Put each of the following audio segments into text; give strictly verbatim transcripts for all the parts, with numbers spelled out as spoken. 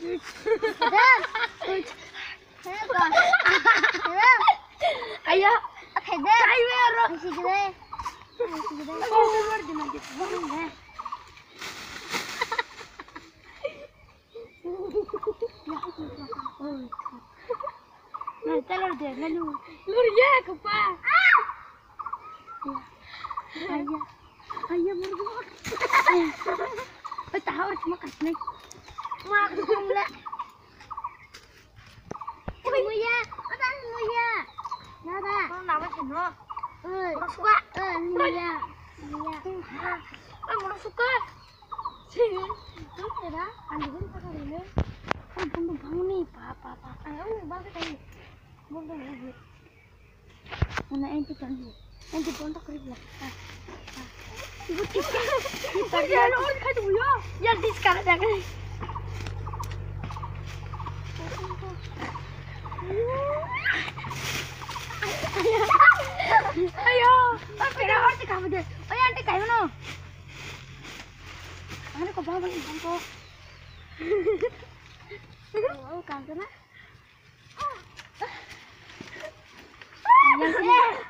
Aya. Kai we aro. Na, telor de, na lu. Lur ya, kapa. Aya. Aya, mur. Oi, tahu cuma kasih. Ma, aku belum le. Muya, ada Muya. Nada. Kau nama sih, no? Eh. Murah suka. Eh, Muya. Muya. Eh, murah suka. Sini. Terus ya, dah. Ambil pakai ini. Kan pun bang nih, pa, pa, pa. Ayo, bang kita ini. Bang kita ini. Mana ente tanggu. Ente bontok kori bela. Ah, ah. Ibu tiska. Tiska. Ya, no, kan dulu ya. Ya, tiska ada kan. Ayo. Ayo. Ayo, ante kamu deh. Ayo, ante kamu no. Ano ko baba ni bontok. Oh, kanto na.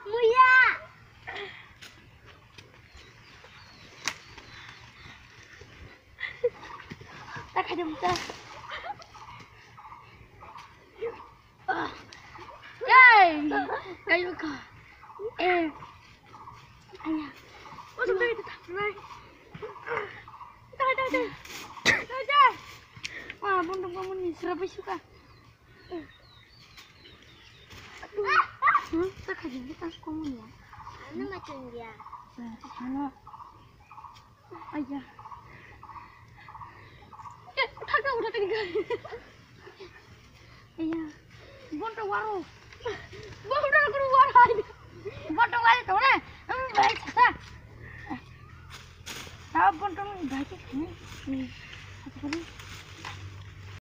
Muya. Tak ada muka. Hey, kayu ka. Eh. Aya. Oh, sampai itu tak. Dah, dah, dah. Dah, dah. Wah, bontok kamu ni serap suka. Hmm, tak aja kita kamu ya. Anu macam dia. Nah, sana. Aya. Eh, thaga udah tadi. Aya. Bontok waro. Bontok waro. Bontok waro to na. Hmm, baik sasa. Tahu bontok baik ni. Apa ni?